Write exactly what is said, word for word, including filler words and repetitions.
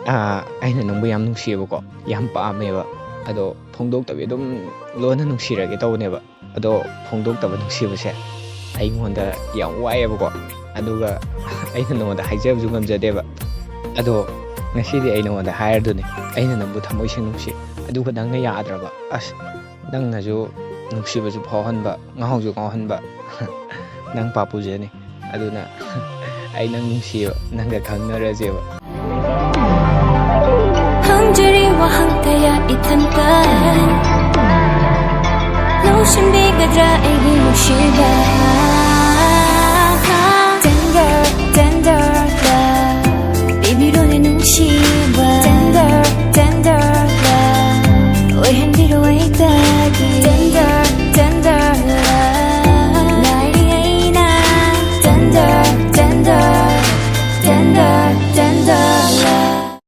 ꯑꯩꯅ ꯅꯪꯕꯨ ꯌꯥꯝ ꯅꯨꯡꯁꯤꯌꯦꯕꯀꯣ, ꯌꯥꯝ ꯄꯥꯝꯃꯦꯕ꯫ ꯑꯗꯣ ꯐꯣꯡꯗꯣꯛꯇꯕꯤ ꯑꯗꯨꯝ ꯂꯣꯟꯅ ꯅꯨꯡꯁꯤꯔꯒꯦ ꯇꯧꯕꯅꯦꯕ꯫ ꯑꯗꯣ ꯐꯣꯡꯗꯣꯛꯇꯕ ꯅꯨꯡꯁꯤꯕꯁꯦ ꯑꯩꯉꯣꯟꯗ ꯌꯥꯝ ꯋꯥꯏꯑꯦꯕꯀꯣ꯫ ꯑꯗꯨꯒ ꯑꯩꯅ ꯅꯉꯣꯟꯗ ꯍꯥꯏꯖꯕꯁꯨ ꯉꯝꯖꯗꯦꯕ꯫ ꯑꯗꯣ ꯉꯁꯤꯗꯤ ꯑꯩ ꯅꯉꯣꯟꯗ ꯍꯥꯏꯔꯗꯨꯅꯦ, ꯑꯩꯅ ꯅꯪꯕꯨ ꯊꯃꯣꯏ ꯁꯦꯡ ꯅꯨꯡꯁꯤ꯫ ꯑꯗꯨꯒ ꯅꯪꯅ ꯌꯥꯗ꯭ꯔꯕ꯫ ꯑꯁ, ꯅꯪꯅꯁꯨ ꯅꯨꯡꯁꯤꯕꯁꯨ ꯐꯥꯎꯍꯟꯕ, ꯉꯥꯎꯁꯨ ꯉꯥꯎꯍꯟꯕ꯫ ꯅꯪ ꯄꯥꯄꯨꯖꯦꯅꯤ꯫ ꯑꯗꯨꯅ ꯑꯩ ꯅꯪ ꯅꯨꯡꯁꯤꯌꯦꯕ, ꯅꯪꯒ ꯈꯪꯅꯔꯁꯦꯕ꯫ ꯍꯪꯖꯔꯤ ꯋꯥꯍꯪ ꯀꯌꯥ ꯏꯊꯟꯇ, ꯂꯧꯁꯤꯟꯕꯤꯒꯗ꯭ꯔꯥ ꯑꯩꯒꯤ ꯅꯨꯡꯁꯤꯕ?